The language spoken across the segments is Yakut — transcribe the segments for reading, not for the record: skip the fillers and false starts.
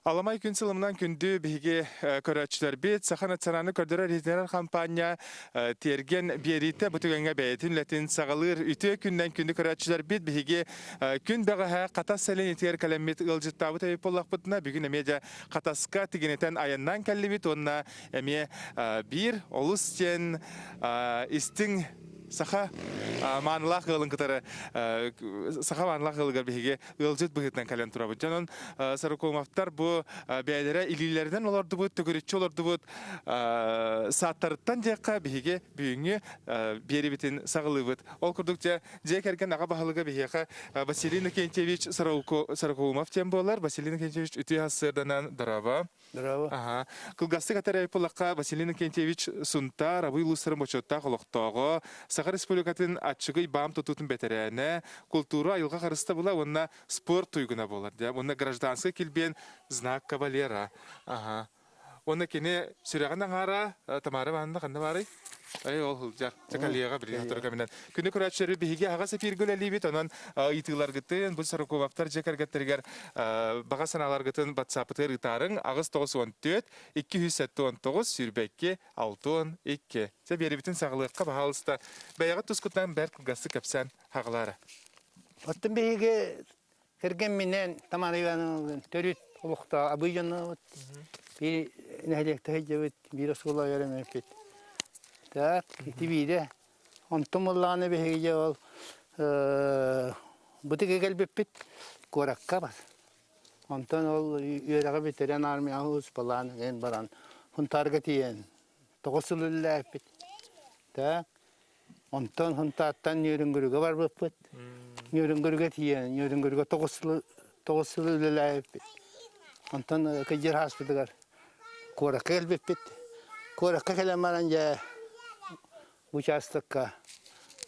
Аламай күн сылымынан күндү биһиги көрөөччүлэрбит Саха национальнай көрдөрөр иһитиннэрэр хампаанньа тиэргэн биэриитэ бу түгэҥҥэ бэйэтин үлэтин саҕалыыр. Үтүө күннэн күндү көрөөччүлэрбит биһиги күн бэҕэһээ Хатас сэлиэнньэтигэр кэлэммит ыалдьыттаабыт эбит буоллахпытына бүгүн эмиэ дьэ Хатаска тигинэтэн айаннаан кэллибит уонна эмиэ биир олус диэн истиҥ саха маанылаах ыалын кытары саха маанылаах ыалыгар биһиги ыалдьыт быһыытынан кэлэн турабыт. Дьонон Сорокомовтар бу бэйэлэрэ илиилэринэн олордубут, төгүрүччү олордубут сааттарыттан диэххэ биһиги бүгүҥҥү биэрибитин саҕалыыбыт. Ол курдук дьэ дьиэ кэргэн аҕа баһылыга биһиэхэ Василий Иннокентьевич Сорокоумов диэн буолар. Василий Иннокентьевич үтүө сарсыарданан дорообо. Браво. Аха. Кылгастык этэр буоллахха, Василий Иннокентьевич Сунтаар Абый улуустарын бочуоттаах олохтооҕо, Саха Республикатын аччыгый баам тутуутун бэтэрээнэ, култуура айылҕа харыстабыла уонна спорт туйгуна буолар. Дьэ, уонна гражданскай килбиэн знак кавалера. Аха. Уонна кини сүрэҕин аҥаара Тамара Ивановна ханна баарый? Ай, ол сылдьар. Чакалияҕа билигин сотору кэминэн. Күнү көрөөччүлэри биһиги аһаҕас эфиргэ үлэлиибит, онон ыйытыыларгытын, бу Сорокуовтар дьиэ кэргэттэригэр баҕа санааларгытын WhatsApp-ытыгар ыытаарыҥ 894 279 22 62. Чэ, биэрибитин саҕалыахха, баһаалыста. Бэйэҕит тускутунан бэрт кылгастык кэпсээн хаҕалаара. Оттон биһиги кэргэмминэн Тамара Ивановна төрүт олохтоох Абый дьоннобут. Биир нэһилиэкте сылдьабыт, биир оскуола үөрэммиппит. Так, ити биирэ. Онтон буоллаҕына биһиги дьэ ол бытыгы кэлбиппит куоракка бар. Онтон ол үөрэҕи бүтэрэн армияҕа ууспалаан эн баран Хунтаарга тиийэн 9 сыл үлэлээппит. Так, Онтон Хунтааттан Ньүөрүҥгүрүгэ барбыппыт. Ньүөрүҥгүрүгэ тиийэн, Ньүөрүҥгүрүгэ 9 сыл үлэлээбиппит. Онтон кыдьыр ааспытыгар куоракка кэлбиппит. Куоракка кэлэн баран дьэ учаастакка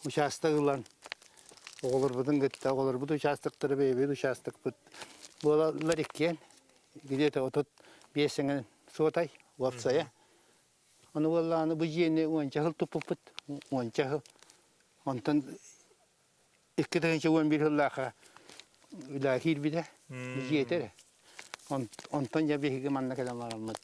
учаастак ылан оҕолорбутун кытта оҕолорбут учаастактара бэйэбит учаастакпыт буолаллар иккиэн где-то 35 эҥин суотай уопсайа. Ону буоллаҕына бу дьиэни уонча сыл туппуппут, уонча сыл. Онтон 2011 сыллаахха үлэҕэ киирбитэ, дьиэтэ эрэ. Онтон дьэ биһиги манна кэлэн бараммыт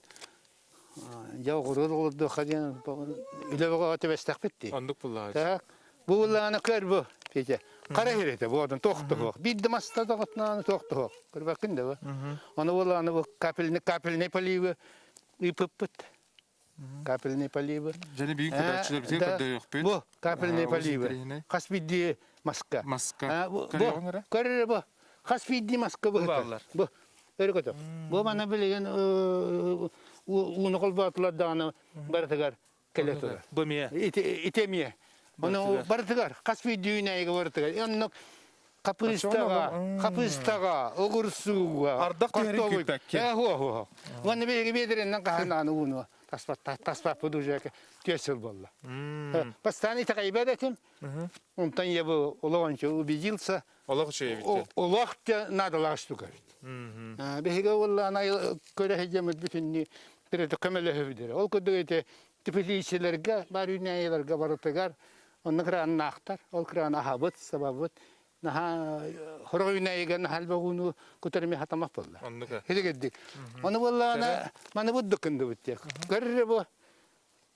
дьэ оҕуруот олордуохха диэн үлэ бөҕөҕө түбэстэхпит дии. Оннук буллаҕа. Так, бу буллаҕына көр бу, Петя. Хара иһирэтэ бу одун туох туһуох. Биир да маста тоҕотнааны туох туһуох. Көрбөккүн да бу. Ону буоллаҕына бу капельный капельный поливы ыыппыппыт. Капельные поливы. Дьэни биир көрөөччүлэрбитин көрдөрүөхпүт. Бу капельные поливы. Хас биирдии маска. Маска. Бу көрөр бу. Хас биирдии маска бу. Бу өрө көтө. Бу мана билигин ууну холбоотулар даҕаны барытыгар кэлэ турар. Бу эмиэ. Ити эмиэ. Ону барытыгар хас биирдии үүнээйигэ барытыгар. Оннук Хапыыстаҕа, хапыыстаҕа, огурсууга, Ардах түһэрин күүппэккэ. Э, хуо, хуо. Уонна биһиги биэдэринэн хаһан даҕаны ууну таспаппыт уже 4 сыл буолла. Постоянно итэҕэйбэт этим. Онтон я бы олох убедился. Олох үчүгэй эбит. Олох наадалаах штука эбит. Биһиги уоллаана көрө сылдьаммыт бүтүннүү көмөлөһөбүт. Ол курдук ити теплицэлэргэ, бар үүнээйилэргэ барытыгар Онно кырааннаахтар, ол кыраан аһабыт, сабабыт. Наһаа хорох үүнээйигэ наһаа элбэх ууну кутар эмиэ хатамах буолла. Оннук. Хилигирдик. Ону буоллаҕына маны бурдук кындыбыт диэх. Көрөр бу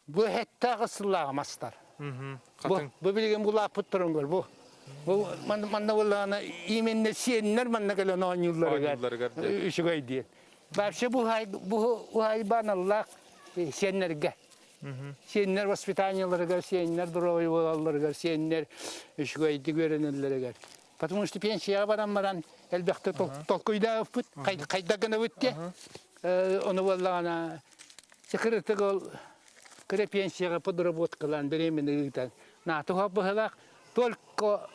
бу хэттээх сыллааҕы мастар. Бу бу билигин булааппыт туран көр бу. Бу манна буоллаҕына именно сиэннэр манна кэлэн оонньуулларыгар үчүгэй диэн. Вообще бу бу уһайбаналлаах сиэннэргэ. Сиэннэр воспитаниеларыгар, сиэннэр здоровый буолалларыгар, сиэннэр үчүгэйдик үөрэнэллэригэр. Потому что пенсияҕа баран баран элбэхтэ толкуйдаабыппыт, хайдах гынабыт диye. Ону буоллаҕына кырытык ол кыра пенсияҕа подработкалаан беременна ыытан наату быһылаах только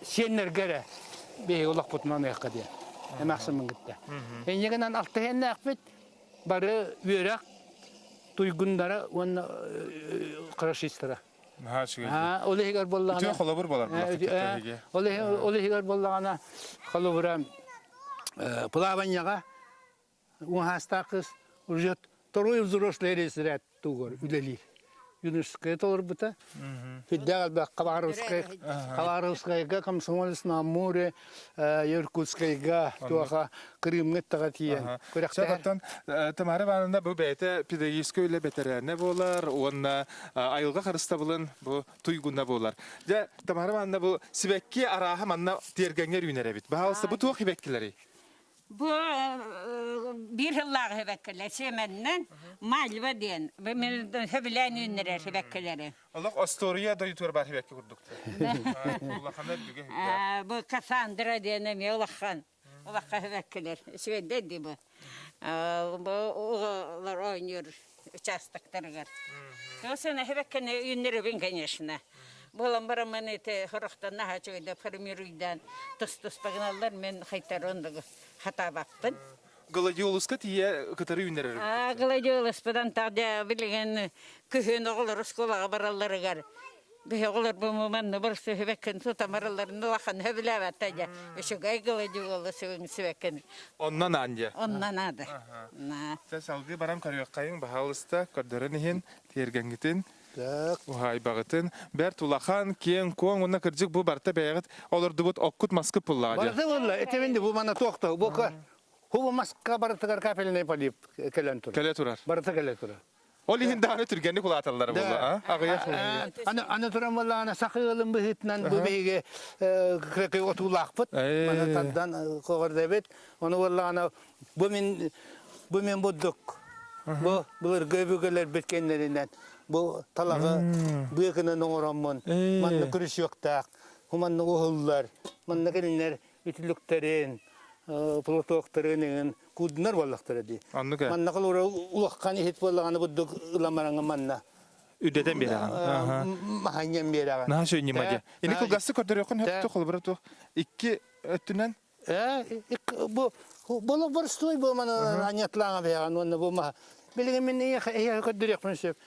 сиэннэргэ эрэ биһиги олохпутунан ыахха диэн эмээхсиммин кытта. Инньэ гынан алта сиэннээхпит бары үөрэх туйгундара уонна хорошистара. Наһаа үчүгэй. Ол иһигэр буоллаҕына Үтүө холобур буолар Ол ол иһигэр буоллаҕына холобура плаванияҕа уҥаһаастаах кыыс уже второй взрослый разряд тугар үлэлиир. Юношеская толорбута. Сүрдээх элбэх Хабаровскай, Хабаровскайга, Комсомолец на Амуре, Иркутскайга, туоха Крымҥа иттаҕа тиийэн күрэхтэһэр. Оттон Тамара Ивановна бу бэйэтэ педагогическай үлэ бэтэрээнэ буолар уонна айылҕа харыстабылын бу туйгуна буолар. Дьэ, Тамара Ивановна бу сибэкки арааһа манна тиэргэҥҥэ үүнэр эбит. Баһаалыста бу туох сибэккилэрий? Бу биир сыллааҕы сибэккилэр сиэмэннэн мальва диэн сөбүлээн үүннэрэр сибэккилэри. Олох остуоруйа дойдутугар баар сибэкки курдуктар. Улахана үрдүгэ сүрдээх. Бу Кассандра диэн эмиэ улахан улахан сибэккилэр. Үчүгэйдэр дии бу. Бу оҕолор оонньуур участоктарыгар. Сена сибэккини үүннэрэбин, конечно. Буолан баран ити сорохтон наһаа үчүгэйдик формируйдаан тус-туспа гыналлар, мен хайтарон хатаабаппын. Гладиолуска тиийэ кытары үүннэрэр. Аа, гладиолуспутан тах дьэ билигин күһүн оҕолор оскуолаҕа баралларыгар биһи оҕолор бу манна барсы сибэккин тутан баралларын улахан сөбүлээбэттэ дьэ үчүгэй гладиолус сибэккин. Онно наан дьэ. Онно наада. Чэ салгыы баран көрүөххэйиҥ, баһаалыста, көрдөрөн иһин, тиэргэҥҥитин. Так. Уһаайбаҕытын бэрт улахан, киэҥ-куоҥ уонна кырдьык бу барыта бэйэҕит олордубут оккут маскыт пуллаҕа дьэ. Барыта буолла. Этебин бу мана туохта. Бу бу маска барытыгар капельный полив кэлэн турар. Кэлэ турар. Барыта кэлэ турар. Ол иһин даҕаны түргэнник улааталлар буолла, а? Аҕыйах Аны аны туран буоллаҕына саха ыалын быһыытынан бу биһиги кыракый отуулаахпыт. Маны тардан көҕөрдөбүт. Ону буоллаҕына бу мин бу мин бурдук бу былыргы өбүгэлэрбит кэннэринэн бу талаҕы быакынан оҥороммун манна күрүсүөхтээх манна уһуллар манна кинилэр үтүлүктэрин платоктарын иҥин куудунар буоллахтара дии Оннук ээ. манна холобура улахан иһит буоллаҕына бурдук ыламараҥа манна Үрдэтэн биэрэҕин. Маһанньан биэрэҕин. Наһаа сүнньүмэ дии. Ини кылгастык көрдөрүөххүн сөп холобура туох икки өттүнэн Бу бу боростуой бу маны аньатлааҥа бэйэҕин уонна бу маһа. Билигин мин эйиэхэ эйиэхэ көрдөрүөхпүн сөп.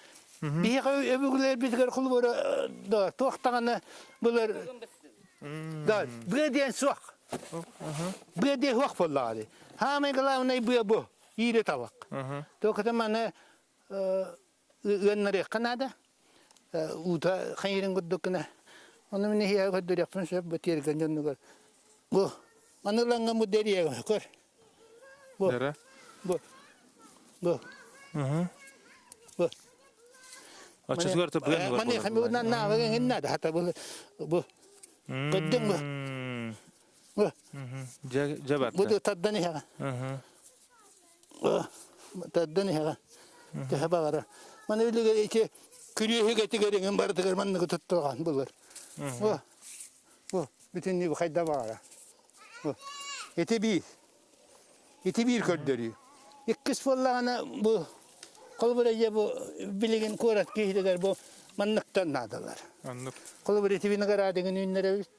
Биһиэхэ өбүгэлэрбитигэр холобура да туох даҕаны былыр да быа диэн суох. Быа диэн суох буоллаҕа дии. Хаамай главный быа бу иирэ талах. Только маны ыаннарыахха наада. Уута хайырын курдук гына. Ону мин эһиэхэ көрдөрүөхпүн сөп бу тиэргэн дьонугар. Бу маны ылаҥҥа бу дэриэҕэ көр. Бу. Бу. Бу. Бу. Оччотугар тупуган бар. Маны хамыгынан наавага эҥин наада хата бу бу. Көрдүҥ бу. Бу. Дьэ дьэ барда. Бу тардан иһэҕэ. Тардан иһэҕэ. Төһө баҕара. Маны билигин ити күрүөһүгэ тигэр барытыгар манныгы туттуоҕан булар. Бу бу бүтүннүү хайда баҕара. Бу ити биир. Ити биир көрдөрүү. Иккис буоллаҕына бу холобура дьэ бу билигин куорат киһитигэр бу манныктан наадалар. Оннук. Холобура ити виноградыгын үүннэрэбит.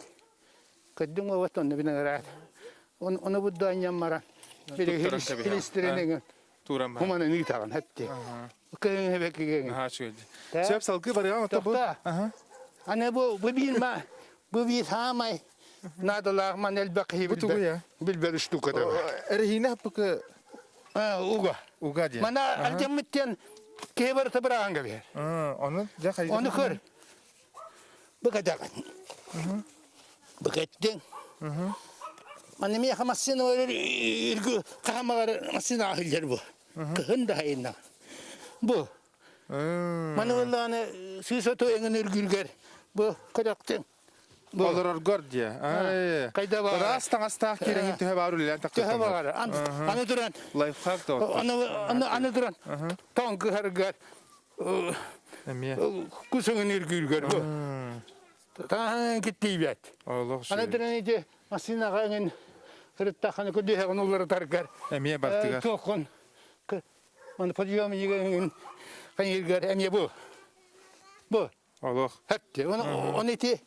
Көрдүҥ уобат онно виноград. Ону буддаанньан баран билистирин Тууран баран. Хуманын ыытаҕын хэтти. Кыһыҥ эбэккигин. Наһаа үчүгэй. Сөп салгыы барыаҕын ото бу. Аны бу бу биир ма бу биир хаамай наадалаах ман элбэх киһи Бу тугу я? билбэр штука да. Эрэһиинэ хаппыкы Уга. Уга диэн. Мана алдьаммыттан киһи барыта бырааһын кэбиһэр. Ону дьэ хайдах? Ону көр. Быкатаҕын. Быкаттыҥ. Маны миэхэ массыына үргү хаамаҕар массыына аһыллар бу. Кыһын да хайынна. Бу. Маны ыллааны сыыс оту эҥин үргүргэр бу көрөктүҥ. Бу. Олороргор диэ. Кайда баар. Ыраас таҥастаах киирэҥин төһө баар үлэлээн тахсар. Төһө баар. Аны туран. Лайфхак да. Аны аны туран. Тоҥ кыһаргар Эмиэ. Кусуҥун үргүүргэр бу. Таһаҥын киттиибэт. Олох Аны туран ити массыынаҕа эҥин сырыттаххына күдүһэҕин уларытаргар. Эмиэ бартыгар. Туоххун Маны подъемнигы эҥин хайыыргар эмиэ бу. Бу. Олох. Хэпти. Оны ити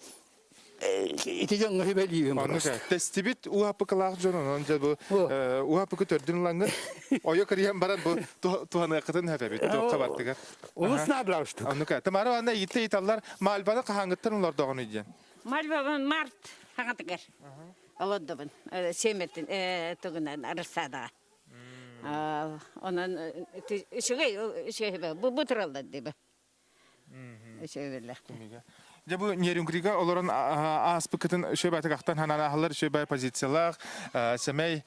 ити дьоҥҥо сүбэлиибин Оннук тэстибит уһаппыкылаах дьон онон дьэ бу уһаппыкы төрдүн ылаҥҥыт ойо кырыйан баран бу туһаныаххытын сөп эбит туохха бартыгар. Олус наадалаах штука. Оннук Тамара Ивановна иитте ыйыталлар Мальбаны хаһааҥҥыттан олордоҕунуй диэн. Мальбабын март хаҥатыгар олордобун сиэмэтин тугунан рассадаҕа. Онон үчүгэй үчүгэй бу бу тураллар диби. Үчүгэй Дьэ бу Нерюнгрига олорон ааспыккытын үчүгэй баатык ахтан санаан ааһаллар үчүгэй баай позициялаах сэмэй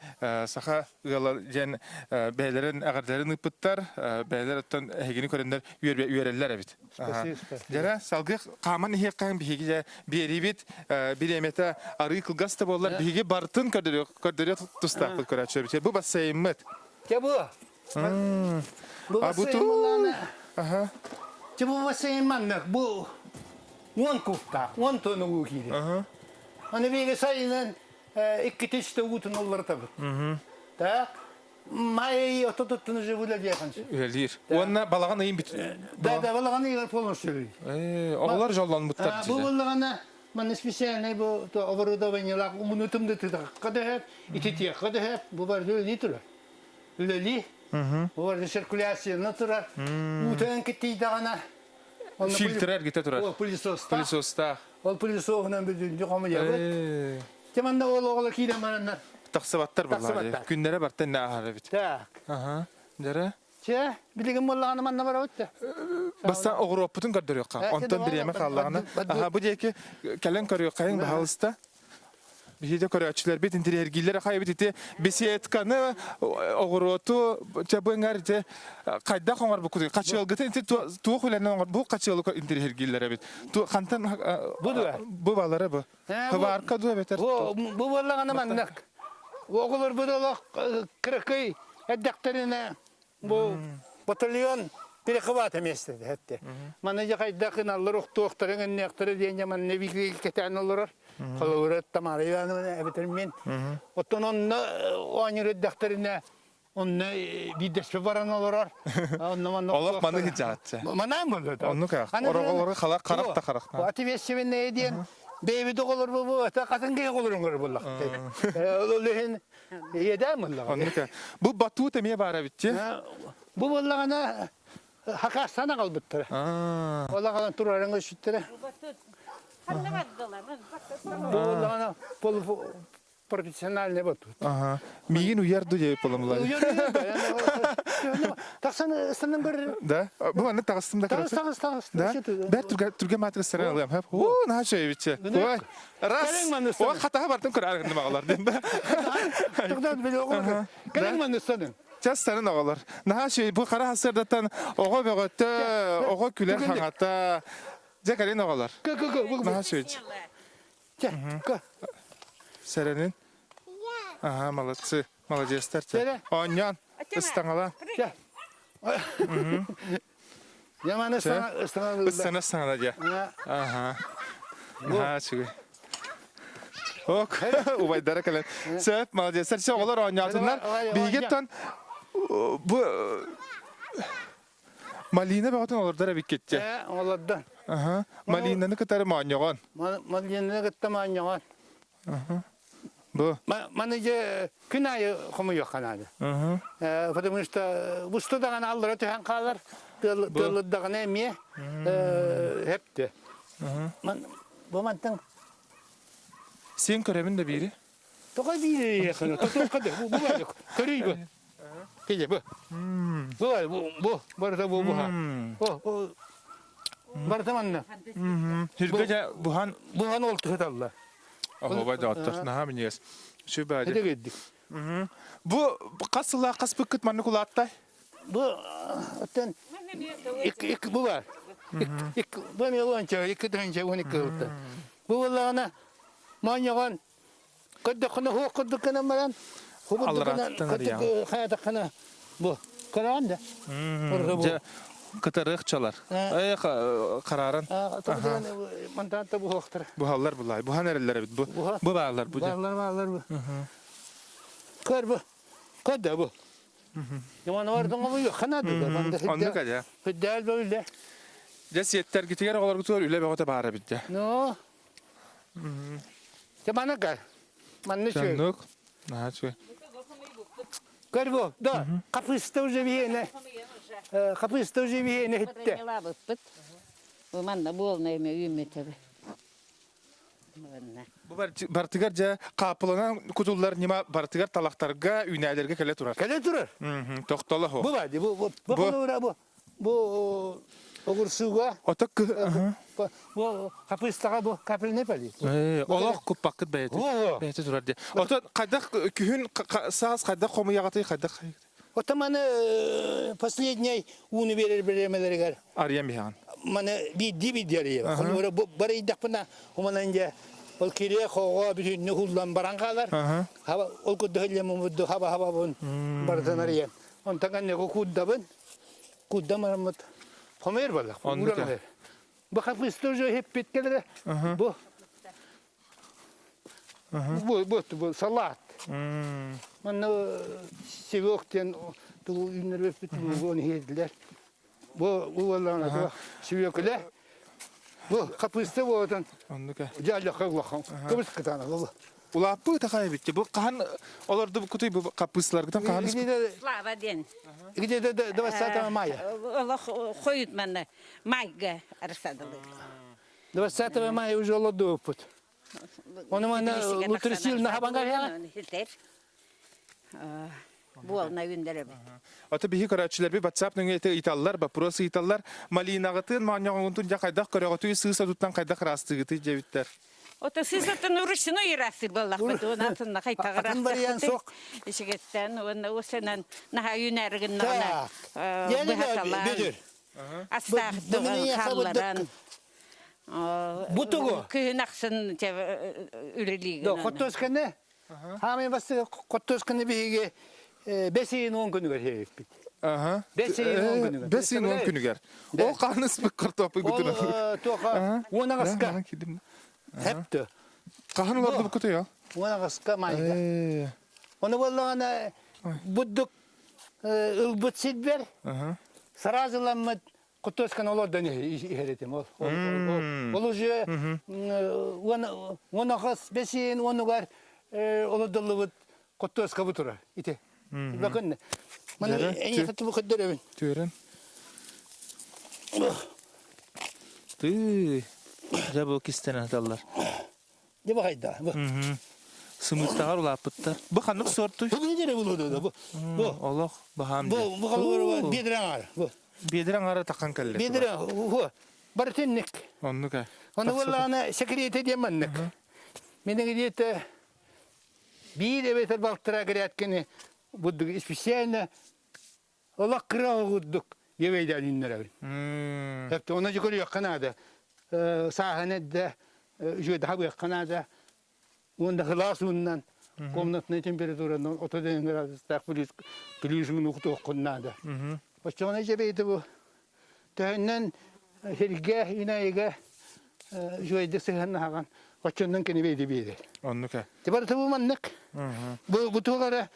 саха ыала диэн бэйэлэрин эҕэрдэлэрин ыыппыттар бэйэлэр оттон эһигини көрөннөр үөрэллэр эбит. Дьэрэ салгыы хааман иһиэххэһин биһиги дьэ биэриибит бириэмэтэ арыы кылгас да буоллар биһиги бартын көрдөрүөх тустаахпыт көрөөччүлэрбит. Бу бассейммыт. Дьэ бу Бу А бу бассейн буллаана. Аха. Дьэ бу бассейн маннык бу 10 кубтаах, 10 тонна уу киирэр. Аха. Аны биһиги сайынын иккитэ үстэ уутун улларытабыт. Так, май отутуттан уже үлэлиэхин сөп. Үлэлиир. Уонна балаҕан ыйын бүт. Да, да, балаҕан ыйыгар полностью үлэлиир. Оҕолор дьоллонмуттар Бу буллаҕына манна специальный бу оборудованиелаах ууну тымнытытахха да сөп, ититиэххэ да сөп, бу барыта үлэлии турар. Үлэлии. Бу циркуляцияны турар. Уутан киттийдаҕына Фильтр эргитэ турар. Ол пылесостаах. Пылесостаах. Ол пылесоһунан бүтүннүү хомуйабыт. Те манна ол оҕолор киирэн бараннар. Тахсыбаттар буоллар. Тахсыбаттар. Күннэрэ барта инне ааһар эбит. Так. Аха. Дьэрэ. Чэ, билигин буоллаҕына манна барабыт да. Бастаан оҕуруоппутун көрдөрүөххэ. Онтон бириэмэ хааллаҕына. Аха, бу диэки кэлэн көрүөххэйиҥ, баһаалыста. Биһиги көрөөччүлэрбит интириэһиргииллэр аха эбит ити беседканы оҕуруоту чэ бу эҥэр ити хайдах оҥорбуккутуй хачыалгытын ити туох үлэнэн оҥор бу хачыалы интириэһиргииллэр эбит хантан бу дуо бу балары бу хыбаарка дуо эбэтэр бу бу буоллаҕына маннык оҕолорбут олох кыракый эрдэхтэринэ Бу батальон перехвата миэстэтэ этте. Маны дьэ хайдах гыналлар охтуохтара гынныахтара диэн дьэ манна биир кэтээн олорор. Холобура Тамара Ивановна эбэтэр мин. Оттон онно оонньуур эрдэхтэринэ онно биирдэспэ баран олорор. Онно манна Олох маны хиджаатчы. Манаан болду. Оннук ах. Ороголору халак харах та харах. Ответственные диэн бэйэбит оҕолор бу хатын киһи оҕолорун көрөр буоллахтый. Ол иһин Иэдээн буоллаҕа. Оннук. Бу батут эмиэ баар эбит дии. Бу буоллаҕына хакаастан аҕалбыттара. Ол аҕалан турарын өссүттэрэ. Ханна бардылар? Бу буоллаҕына профессиональный батут. Ага. Миигин уйар ду диэбит буоламылар. Уйар Тахсан ыстанан көрөр. Да? Бу манна таҕыстым да Таҕыс таҕыс таҕыс. Да? Бэр түргэн түргэн маатыр саран алыам. Оо, наһаа үчүгэй Ой, Раз. О, хатаһа бартын көрөр гынным оҕолор диэн да. Тогда били оҕолор. Кэлиҥ манна ыстаныҥ. Час сарын оҕолор. Наһаа үчүгэй бу хара сырдаттан оҕо бөҕөтө, оҕо күлэр хаҥата. Дьэ кэлин оҕолор. Кы кы кы. Наһаа үчүгэй. Чэ, кы. Сэрэнин. Ага, молодцы. Молодецтар. Оонньоон, ыстаҥала. Чэ. Яманы ыстаҥа Ыстана саҥала дьэ. Аха. Наһаа үчүгэй. Ок, убайдара кэлэн. Сөп, молодецтар. Все, оҕолор оонньоотуннар. Биһигиттэн бу малина бөҕөтүн олордор эбиккит дьэ. Ээ, олордон. Аха. Малинаны кытары моонньоҕон. Малинаны кытта моонньоҕон. Бу. Маны дьэ күн аайы хомуйуохха наада. Потому что буста даҕаны аллара түһэн хаалар, тыалырдаҕына эмиэ хэптэ. Бу мантан Сен көрөбүн да биири. Тоҕо биири тотуохха да бу бу көрүй бу. Кеде бу. Бу бу бу барыта бу буха. О барыта манна. Хүргэ дьэ бухан бухан ол тыһыталла. Оһуобай доҕоттор, наһаа минньигэс. Сүбэ Ити кэлдик. Бу хас сыллаах хаспыккыт маннык улааттай? Бу оттон ик бу бар. Ик бу эмиэ уонча, 2 тыһыынча 12 ылта. Бу буоллаҕына моонньоҕон көрдөххүнэ хуох курдук гынан баран Алларааттан арыйаҕын. хайатаххына бу көрөҕүн да. Дьэ кытарыах чалар. Эй харааран. Мантаанта буһуохтара. Буһаллар булай. Буһан эрэллэр эбит бу. Бу бааллар бу. Бааллар бааллар бу. Көр бу. Көр да бу. Яман ордуҥа бу ханады да. Оннук адьа. Хүддээл бөлле. Дьэ сиэттэргитигэр оҕолоргутугар үлэ бөҕөтө баара эбит дьэ. Ну. Дьэ маны көр. Манны үчүгэй. Соннук. Наһаа үчүгэй. Көр бу, да, хапыста уже биһиэнэ. Хапыста уже биһиэнэ хитте. Быппыт. Бу манна буолна эме үүммүтэ. Манна. Бу бартыгар дьэ хааппыланан кутуллар ньыма бартыгар талахтарга, үүнээлэргэ кэлэ турар. Кэлэ турар. Тохтоло Бу бу бу бу бу бу бу. Огурсууга Ото бу хапыыстаҕа бу капельный полив. Олох куппаккыт бэйэтэ. Бэйэтэ турар дии. Ото хайдах күһүн саас хайдах хомуйаҕытый хайдах Ото маны последний ууну биэрэр бириэмэлэригэр арыйан биһэҕин. Маны биирдии биирдии арыйабын. Холобура бу барыйдахпына уманан дьэ ол кириэ хоҕо бүтүннүү хуллан баран хаалар. Хаба ол курдук иллэммин хаба хабабын барытын арыйан. Онтон кэнники куурдабын. Куурдан бараммыт хомуйар буоллах. Ууран Бу хапыста уже хиппит кэлэрэ. Бу Бу бу бу салат. Манна севок диэн тулу үүннэрбиппит тулугун иһиэдилэр. Бу бу буоллаҕына сүөкүлэ. Бу хапыста буолан Оннука. дьааллахха улахан. Кыбыс кытаана бу. Улааппы такай битти. Бу хаһан олорду кутуй бу хаппыысталаргытан хаһан Слава диэн. Где 20 мая. Олох хойут манна майга арсадылы. 20 мая уже олордубуппут. Оны манна лутрисил нахабанга Буолна үндеребит. Ата биһи көрөөччүлэрби WhatsApp нөҥүө ыйталлар, вопрос ыйталлар. Малинаҕытын, моонньоҕоҥутун дьэ хайдах көрөҕүтүй, сыыса туттан хайдах ыраастыыгытый диэбиттэр. Ото сыысатын уручну ыраастыыр буоллахпыт. Уонна Атын вариант суох. Ишигеттен уонна усенан наһаа үүнээр гыннаҕына быһаталаан астаах хаалларан Бутугу. Күһүн ахсын үлэлиигин. Хоттуосканы Хаамай бастыы хоттуосканы биһиги бэс ыйын уон күнүгэр сиэбиппит. Бэс ыйын уон күнүгэр. Бэс ыйын уон күнүгэр. Ол хаһан картоппуй гутуна. Ол туоха уон аҕыска. Хептө. Хаһан олордубуккутуй ол? Уон аҕыска майга. Ону буоллаҕына буддук ылбыт сирбэр сразу ыламмыт Кутуосканы олордон иһэр этим. Ол, ол уже уон аҕыс бэсиин уонугар олордуллубут куттуоскабы турар. Ити. Бакын. Маны эйиэхэ тубу көрдөрөбүн. Түөрэн. Ты. Дьэ бу кистэнэ сыталлар. Дьэ бу хайда. Бу. Сымыыттаҕар улааппыттар. Бу ханнык суортуй? Бу биэдэрэ булуду бу. Бу. Олох баһаам Бу бу халвар биэдэрэ аҥаар. Бу. Биэдэрэ аҥаара таххан кэллэ. Биэдэрэ ху. Барытыннык. Оннук ээ. Ону буоллаҕына секретэ диэн маннык. Мин где-то биир эбэтэр балтараа грядканы бурдук специально Олох кыра курдук евейдээн үүннэрэбин. Эптэ онно көрүөххэ наада. Сааһын эрдэ үчүгэй хаһыахха наада. Уонна кылаас ууннан комнатнай температуранан 30 градустаах плюс плюсун уктуоххун наада. Оччоҕуна дьэбэйдэ бу төһөннөн сиргэ, үүнээйигэ үчүгэйдик сыһыаннаһаҕын, оччоннон кини бэйди биэрэр. Оннук ээ. Барыта бу маннык. Бу бу туох эрэ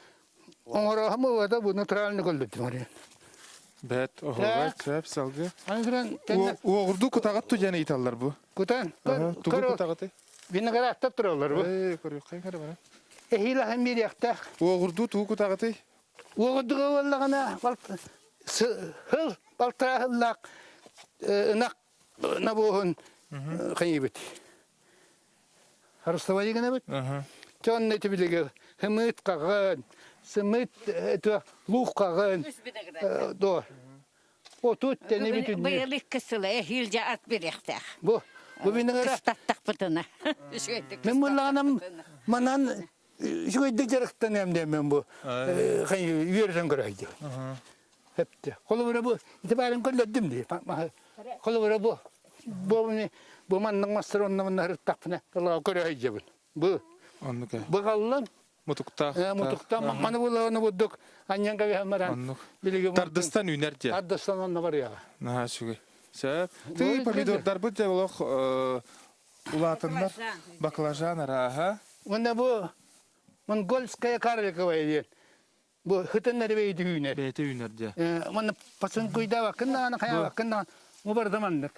Оҥорооһум ылата бу натуральный көрдөрдүм. Бэт, оһуобай, сөп, салгы. Аны туран тэннэ Уоҕурдуу кутаҕыт тудьан ыйыталлар бу. Кутан. Тугу кутаҕытый? Виноградтар тураллар бу. Ээ, көрүөххэ кэрэ бара. Эһиил аһын биэриэхтээх. Уоҕурдуу тугу кутаҕытый? Уоҕурдуга буоллаҕына сыл балтараа сыллаах ынах набуоһун хайыыбыт. Харыстабайы гынабыт. Дьон ити билиги хымыт хаҕын, сымыт луук хаҕын, до. Отут тэни бүтүннүү. Быйыл икки сыла эһиил дьэ ат бириэхтээх. Бу бу минигара Кыстаттахпытына. Мен буллаҕынам манан үчүгэйдик дьарыктаныам диэммин бу үөрэтэн көрөйдү. Хепте. Холобура бу ити баарын көрдөрдүм дии. Холобура бу бу бу маннык мастар онно манна ырыттахпына көрө сылдьабын. Бу Оннук бу халлан Мутуктаах. Мутуктаах маны булааны бурдук анньан кэбиһэн баран билиги Тардыстан үүнэр диye. Тардыстан онно барыаҕа. Наһаа үчүгэй. Сөп. Тыы помидордарбыт дьэ олох улаатыннар. Баклажан арааһа. Уонна бу монгольская карликовая диэн Бу хытын эрбейди үүнэр. Бэйэтэ үүнэр дьэ. Манна пасынкуйдаабаккын даҕаны хайаабаккын даҕаны бу барыта маннык.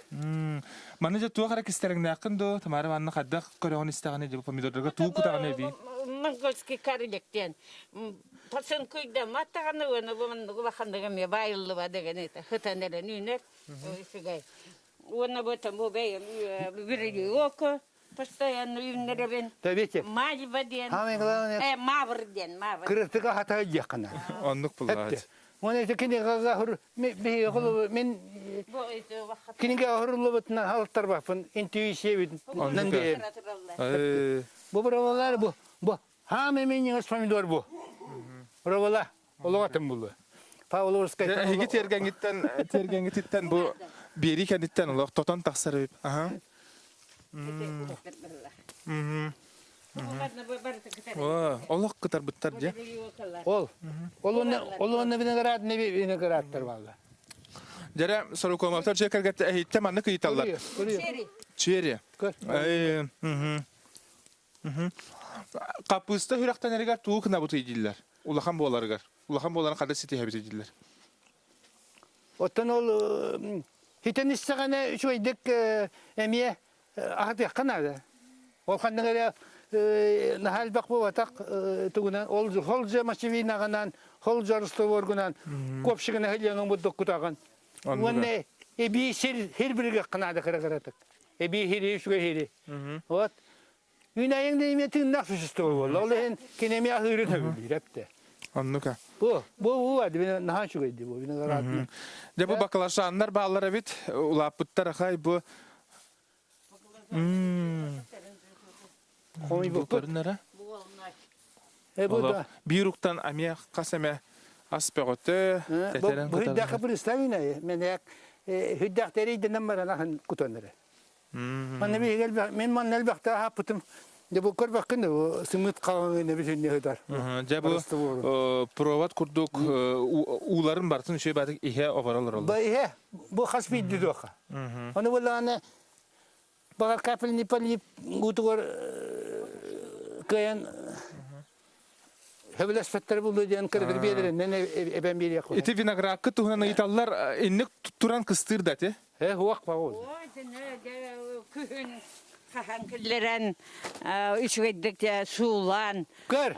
Маны дьэ туох эрэ кистэрэҥнээххин доо, Тамара манна хайдах көрөҕүн истэҕинэ дьэ помидордарга туу кутаҕын эбии. Монгольский карлик диэн пасынкуйдаммат даҕаны уонна бу маннык улаханнык эмиэ баайыллыба деген это хытан эрэн үүнэр үчүгэй. Уонна бу бу бэйэм бүрүлүөкө Постоянно үүннэрэбин. Видите? Мальва диэн. Самое главное. Э, мавр диэн, мавр. Кырытыга хата диэххина. Оннук буллаат. Оны ити кини гагахыр мен. Кинигэ оһоруллубутунан халыттарбаппын, интуициябытынан бэйэм. Бу бровалар бу, бу хаам эминиҥэс помидор бу. Бровала, олоҕатын булу. Павловскай. Эһиги тиэргэҥҥиттэн тиэргэҥҥититтэн бу биэрии кэнниттэн олох тотон тахсар эбит. Аха. Олох кытарбыттар дьэ. Ол. Ол онно ол онно виноград не виноградтар бааллар. Дьэрэ Сорокомовтар дьиэ кэргэтте эһиттэ маннык ыйыталлар. Черри. Хаппыыста сүрэхтэнэригэр тугу гынабытый дииллэр. Улахан буоларыгар. Улахан буоларын хада ситиһэбит дииллэр. Оттон ол хитэн истэҕинэ үчүгэйдик эмиэ аһатыахха наада. Ол ханнык эрэ наһаа элбэх буолбатах тугунан ол хол же мочевинаҕынан, хол же растворгунан копшигына хилиэҥин бурдук кутаҕын. Уонна эбии сир сир билигэххэ наада кыра-кыратык. Эбии хири үчүгэй хири. Вот. Үүнээйиҥ да эмиэ тыыннаах существо буолла. Ол иһин кини эмиэ аһыырын сөбүлүүр эптэ. Оннука. Бу, бу уу наһаа үчүгэй дии бу виноградный. Дьэ бу баклажаннар бааллар эбит. Улааппыттар ахай бу Хомуйбуппут. Көрүнэрэ. Биир уктан эмиэ хас эмэ ас бөҕөтө тэтэрэн Бу хүддэххэ представина мен хүддэхтэри идэнэн баран аһын кутан эрэ. Манна мен манна элбэхтэ аһаппытым. Дьэ бу көрбөккүн бу сымыт хаҕыҥы бүтүннүү сытар. Дьэ бу провод курдук ууларын бартын үчүгэй баатык иһэ оборолор олор. Ба иһэ бу хас биирдии дуоха. Ону буоллаҕына баҕар капельный полип уутугар кыайан сөбүлэспэттэр буолуо диэн кыргыр биэрэринэн эбэн биэриэх Ити виноградка туһунан ыйыталлар инник туран кыстыыр да ити? Э, уох баҕыл. Күһүн хаһан киллэрэн үчүгэйдик суулаан Көр.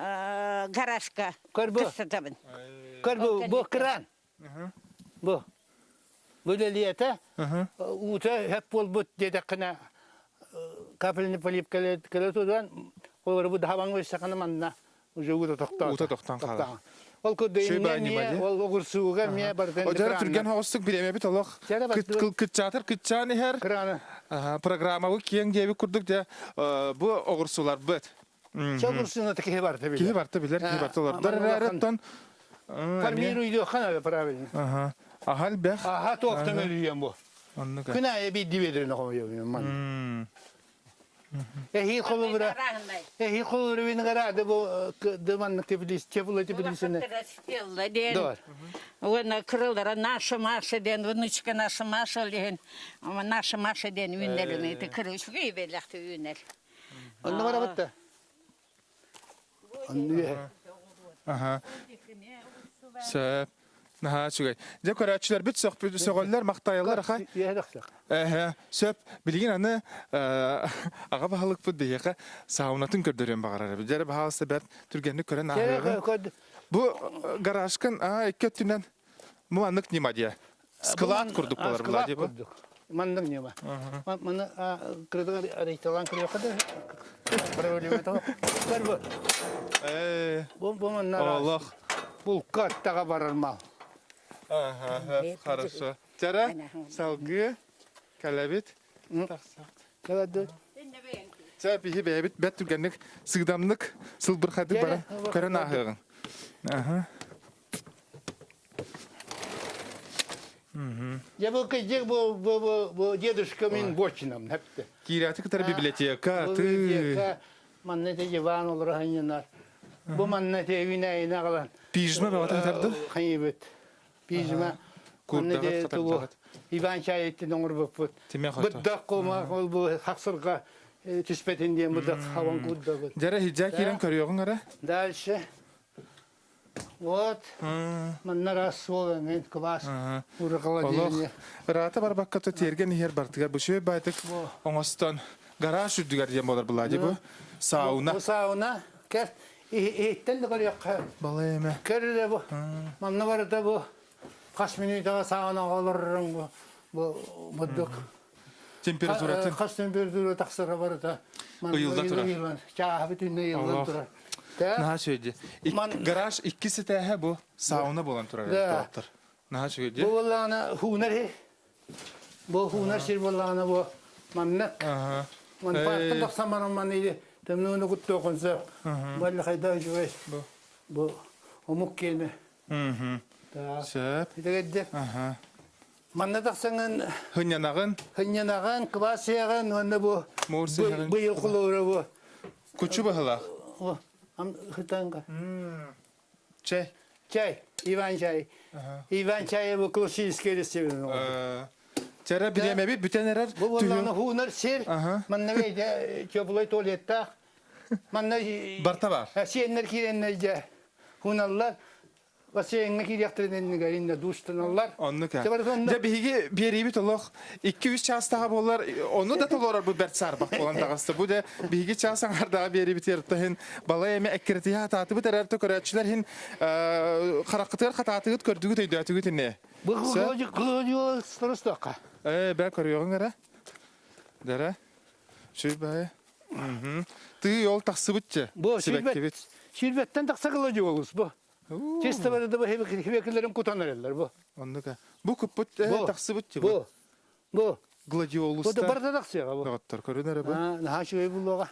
гаражка Көр бу. кыстатабын. Көр бу, бу кран. Бу. Бу үлэлиэтэ уута хөп буолбут диэтэххинэ капельный полип кэлэ туруан олору бу даһабаҥ өссөкана манна уже уута тохтоон Уута тохтоон хаалар. Ол курдук эмиэ ол огурсууга эмиэ барытын Одьара түргэн хоҕустук бириэмэбит олох кытчаатар кытчаан иһэр. Программабы киэҥ диэбит курдук дьэ бу оҕурсуларбыт. Чогурсуна киһи барта билэр. Киһи барта билэр, киһи барта олордор эрээри Формируйдуохха правильно. Аха. Аха элбэх. Аха туохтан өлүйэн бу. Оннук. Күн аайы биирдии биэдэрин хомуйабын ман. Эһии холобура эһии холобура винограды бу дыманнык теплиц тепло теплицини. Диэн. Уонна кырылара наша Маша диэн внучка наша Маша диэн наша Маша диэн үүннэрин ити кыры үчүгэй бэлэхти үүнэр. Онно барабыт да. Онно Аха. Сөп. Наһаа үчүгэй. Дьэ көрөөччүлэрбит сөҕөллөр, махтайаллар аха. Эһэ, сөп. Билигин аны аҕа баһылыкпыт биһиэхэ саунатын көрдөрүөн баҕарар эбит. Дьэ баһаалыста бэрт түргэнник көрөн ааһыаҕын. Бу гаражкын икки өттүнэн бу маннык ньыма диэ. Склад курдук болар Склад курдук. Маннык ньыма. Маны кырдыгар арыйталаан көрүөххэ да проблема того. Көр бу. Бу бу манна Олох. Булка аттаға барар мал. Ага, хорошо. Чара, салгыы кэлэбит. Кэлэдди. Чэ, биһи бэйэбит бэт түргэнник сыыдамнык сылбырхадык баран көрөн ааһыаҕыҥ. Аха. Я был кыдьык бу бу бу бу дедушка мин бочинам хепте. Киирээти кытары библиотека, ты. Библиотека, манна те диван олоро ханьынар. Бу манна те үүнээйин аҕалан. Пижма баҕата тарды. Хайыбыт. Пижма. Манна те тугу Иван чайыттын оҥорбуппут. Быддах кома ол бу хахсырга түспэтин диэн быдах хаван курдабыт. Дьэрэ хиджа киирэн көрүөҕүҥ эрэ. Дальше. Вот, манна рассол эҥин квас урукала Ыраата барбакка то тиэргэн иһэр бартыгар бу шөй байтык оҥостон гараж үрдүгэр диэн буолар былаа бу сауна. Бу сауна кэр иһиттэн да көрүөххэ. Балай эмэ. Көрүлэ бу. Манна барыта бу хас минутаға саунаға олорорун бу бу муддук. Температуратын. Хас температура тахсара барыта. Ыйылда турар. Чааһы бүтүннэй ыйыллан турар. Наһаа үчүгэй дии. Гараж иккис этээһэ бу сауна буолан турар доҕоттор. Наһаа үчүгэй дии. Бу буоллаҕына хуунар. Бу хуунар сир буоллаҕына бу маннык. Ман паартан тахсан баран маны тымныыны куттуохун сөп. Балли хайда үчүгэй. Бу омук киэнэ. Сөп. Итэгэрдэ. Манна тахсаҥын Хынньанаҕын. Хынньанаҕын, кыбаас сиэҕин уонна бу Муур сиэҕин. Быйыл холобура бу. Кучу баһылаах. Хытанга. Чэй. Чай, Иван чай. Иван чай бу классический рецепт. Чара бириэмэбит бүтэн эрэр. Бу буоллаҕына хуунар сир, манна бэйдэ теплый туалеттаах. Манна Барта бар. Сиэннэр киирэннэр дьэ хуналлар. Бассейҥҥа киириэхтэрин иннигэр иннэ душтаналлар. Оннук ээ. Дьэ биһиги биэриибит олох 2-3 чаастаҕа буолар, ону да толорор бу бэрт саарбах буолан таҕыста. Бу да биһиги чаас аҥаардаҕа биэриибитигэр иһин балай эмэ эккирэтиһэ хатаатыбыт эрэр көрөөччүлэр иһин хараххытыгар хатаатыгыт көрдүгүт өйдөөтүгүт ини. Бу кылыдьык Ээ бээ көрүөҕүҥ эрэ. Дэрэ. Сүр баайы. Тыы ол тахсыбыт че. Бу Сибэккибит. Сүүрбэттэн тахса кылыдьык бу. Чисто барыда бу хибекилерин кутан эрэллэр бу. Оннук Бу куппут тахсыбыт Бу. Бу. Гладиолустар. Бу барыта тахсыаҕа бу. Доҕоттор көрүн эрэ бу. Наһаа үчүгэй булуоҕа.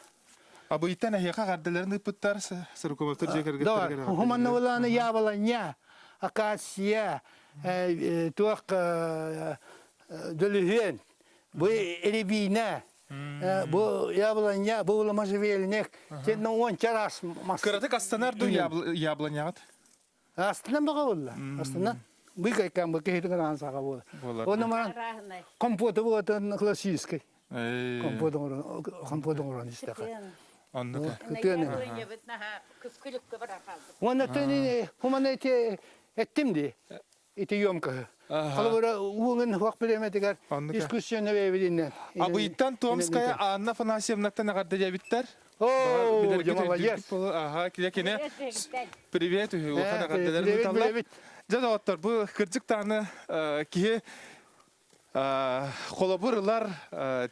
Абыйтан эһиэхэ эҕэрдэлэрин ыыппыттар Сырыкумовтар дьиэ кэргэттэригэр. Хуманна булааны яблоня, акация, туох дөлүһүөн, бу рябина, Бу яблоня, бу можжевельник, сен уонча раз мас. Кыратык астанар ду яблоняҕыт? Астынан баҕа буолла. Астынан. Быйкайкан бу киһитин аан саҕа буола. Оны маран компоты буотун классический. Компот оҥорон компот оҥорон истэхэ. Оннук. Кытыаны. Уонна тени хумана эти эттим ди. Ити емкоһы. Холобура ууҥун хуох бириэмэтигэр искусственно бэйэбитинэн. Абыйтан Томская Анна Афанасьевнаттан эҕэрдэ диэбиттэр. Оо, дьэ молодец. Аха, кини кини привет үһү улахан эҕэрдэлэрин ыыталлар. Дьэ доҕоттор, бу кырдьык даҕаны киһи холобур ылар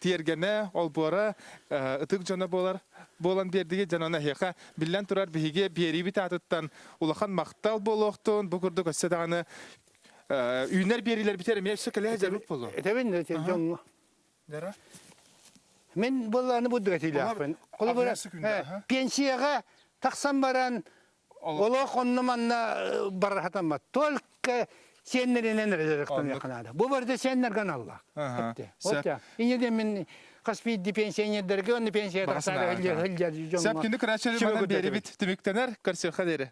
тиэргэнэ, олбуора ытык дьоно буолар буолан биэрдиги дьон ону эһиэхэ биллэн турар биһиги биэриибит аатыттан улахан махтал буолуохтун бу курдук өссө даҕаны үүнэр биэриилэрбитигэр эмиэ өссө кэлэ сылдьабыт буолуо. Этэбин да дьоҥҥо. Мин былааны буддуга тиилээхпин. Холобура, пенсияҕа тахсан баран Олох онно-манна барар хатаммат. Только сиэннэринэн эрэ дьарыктаныахха наада. Бу барыта сиэннэргэ аналлаах. Вот Инньэ диэн мин хас биирдии пенсионердарга онно пенсия тахсаары сылдьар дьоҥҥо Сөп күнү көрөөччүлэр манан биэрибит түмүктэнэр. Көрсүөххэ диэри.